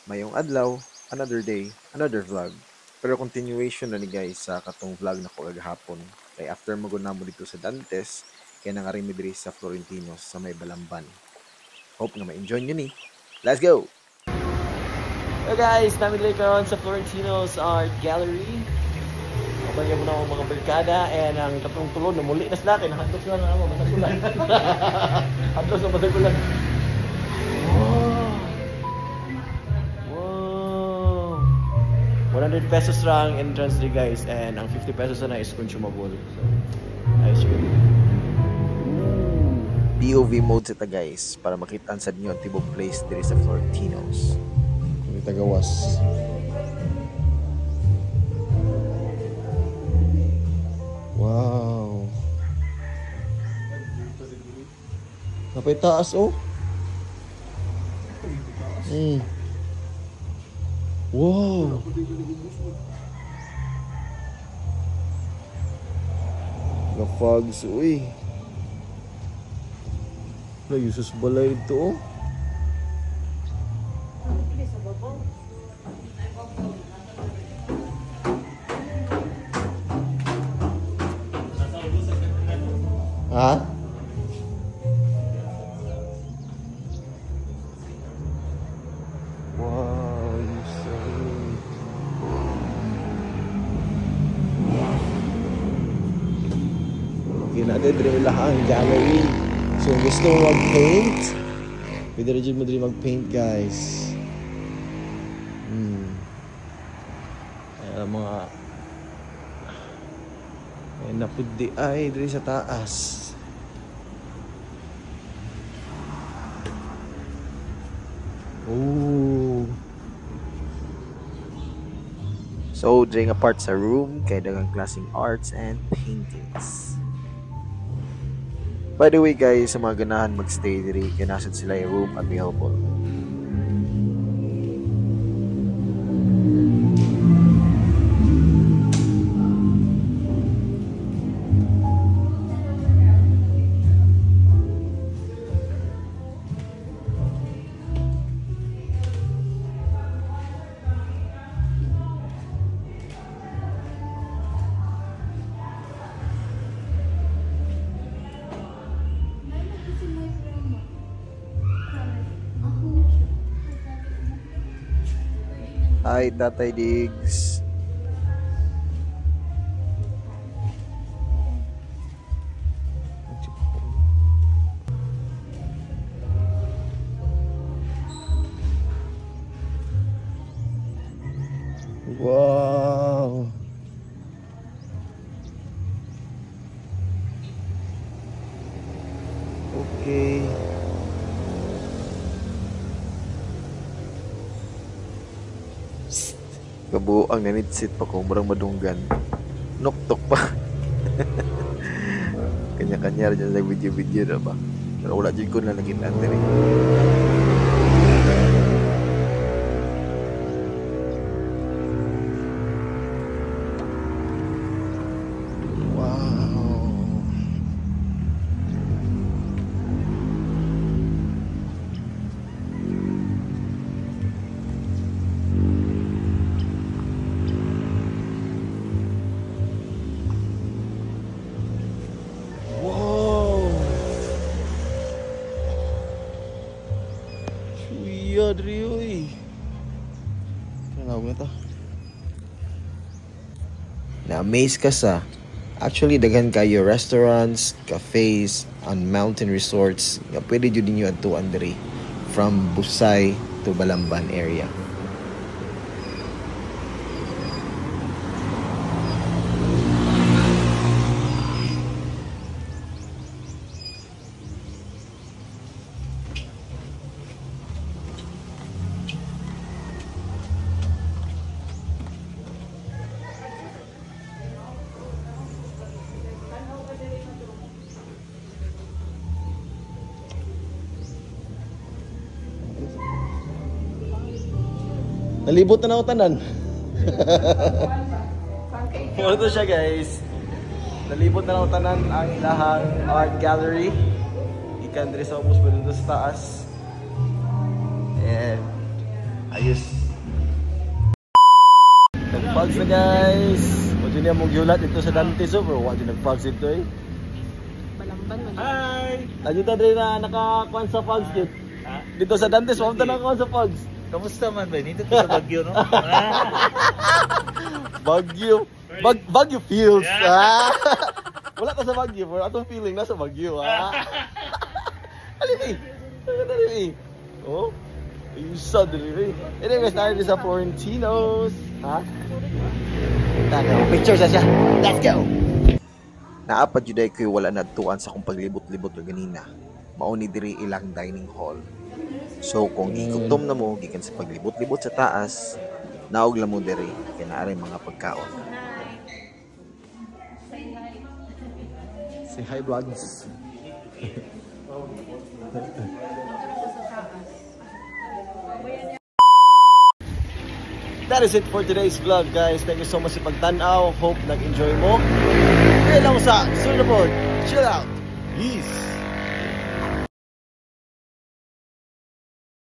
Mayong adlaw, another day, another vlog. Pero continuation na ni guys sa katong vlog nako kagahapon. Kay after maguna mo dito sa Dantes, kay nangari mi diri sa Florentinos sa may Balamban. Hope nga ma-enjoy nyo ni. Let's go! Hello guys, namin diri karon sa Florentino's Art Gallery. Uban mo na akong mga barkada and ang katong tulo na muli na sila kay nahadlok sila na ako basag ulan. Hadlok sa basag ulan. Wow. Wow. 100 pesos ra ang entrance di guys and ang 50 pesos na is consumable. So, ice cream. Ooh. POV mode sa ta guys para makita sad niyo ang tibok place diri sa Florentinos. Kung tagawas. Wow. Napay taas oh. Wow. The fogs, uy. Layusos balay ito oh. Ha? Wow, you so. Okay na diri ilahang gallery. So kung gusto mo mag-paint, pwede rin mo diri mag-paint guys. Ayan, mga ay napudi ay diri sa taas. Oh. So, diri nga part sa room kay daghang klaseng arts and paintings. By the way guys, sa mga ganahan magstay diri, kay naa sad sila yung room available. Hi, Tatay Diggs. Wow. Okay. Kabuang nanitsit pa ko, murang madunggan. Noktok pa. Kanya-kanya rin dyan sa video-video na ba? Pero wala dyan ko na nakita diri. Wow. Wow. Suya diri oy. Tanaw na ta. Na-amaze ka sa actually daghan kayo restaurants, cafes, and mountain resorts nga pwede jud ninyo adtuan diri from Busay to Balamban area. Nalibot na ako tanan. Ano to siya guys? Nalibot na ako tanan ang ilahang art gallery. Ikan diri sa ubos pero dito sa taas. And Ayos. Nag-fogs na, guys. Mo niya mong gihulat dito sa Dante, so pero wa jud nag-fogs dito eh. Balamban man. Hi! Lagi ta diri na nakakuan sa fogs gid. Dito sa Dantes, wa ta nakakuan sa fogs. Kamusta man ba? Nindot sa Baguio, no? Baguio. Baguio feels. Ah. Wala ka sa Baguio, pero atong feeling nasa Baguio. Ah. Alin eh. Alin eh. Oh. Ayusa diri eh. Anyways, tayo sa Florentinos. Ha? Tayo, picture sa siya. Let's go! Naa pa juday ko'y wala nadtuan sa akong paglibot-libot ganina. Mao ni diri ilang dining hall. So kung gigutom na mo gikan sa paglibot-libot sa taas, naog lang mo diri kay naa ray mga pagkaon. Say hi, vlogs. That is it for today's vlog, guys. Thank you so much sa pagtanaw. Hope nag-enjoy mo. Kaya lang sa sunod. Chill out. Peace.